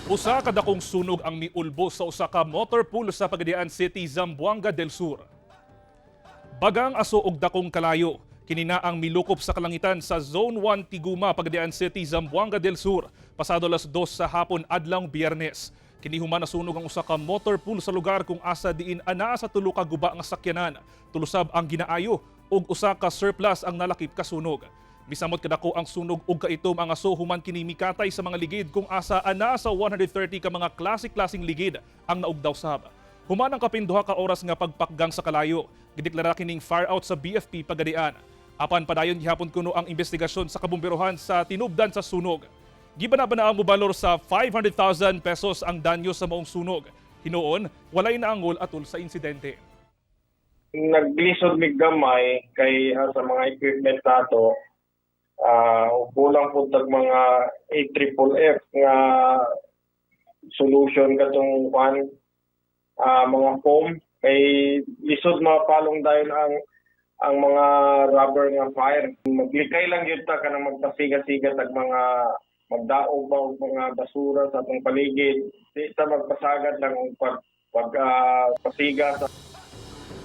Usa ka dakong sunog ang miulbo sa usa ka motor pool sa Pagadian City, Zamboanga del Sur. Bagang aso og dakong kalayo. Kini na ang milukop sa kalangitan sa Zone 1 Tiguma, Pagadian City, Zamboanga del Sur, pasado alas 2 sa hapon adlawng Biyernes. Kini human nasunog ang usa ka motor pool sa lugar kung asa diin anaa sa tulo ka guba nga sakyanan. Tulo sab ang ginaayo ug usa ka surplus ang nalakip kasunog. Misamot kadako ang sunog ug kaitom ang aso human kini mikatay sa mga ligid kung asa anaa sa 130 ka mga klase-klaseng ligid ang naugdaw sab. Human ang kapin 2 ka oras nga pagpakgang sa kalayo, gideklara kining fire out sa BFP Pagadian. Apan padayon gihapon kuno ang investigasyon sa kabumberohan sa tinubdan sa sunog. Gibanabana ang mobalor sa 500,000 pesos ang danyo sa maong sunog. Hinuon, walay naangol atol sa insidente. Naglisod mig gamay kay sa mga equipment nato, kulang pud tag mga A triple F nga solution katong kwan, mga foam kay lisod mapalong dayon ang mga rubber nga fire. Maglikay lang gyud ta kanang magpasiga-siga tag mga magdaog ba og mga basura sa atong paligid. Di ta magpasagad lang og pag pasiga sa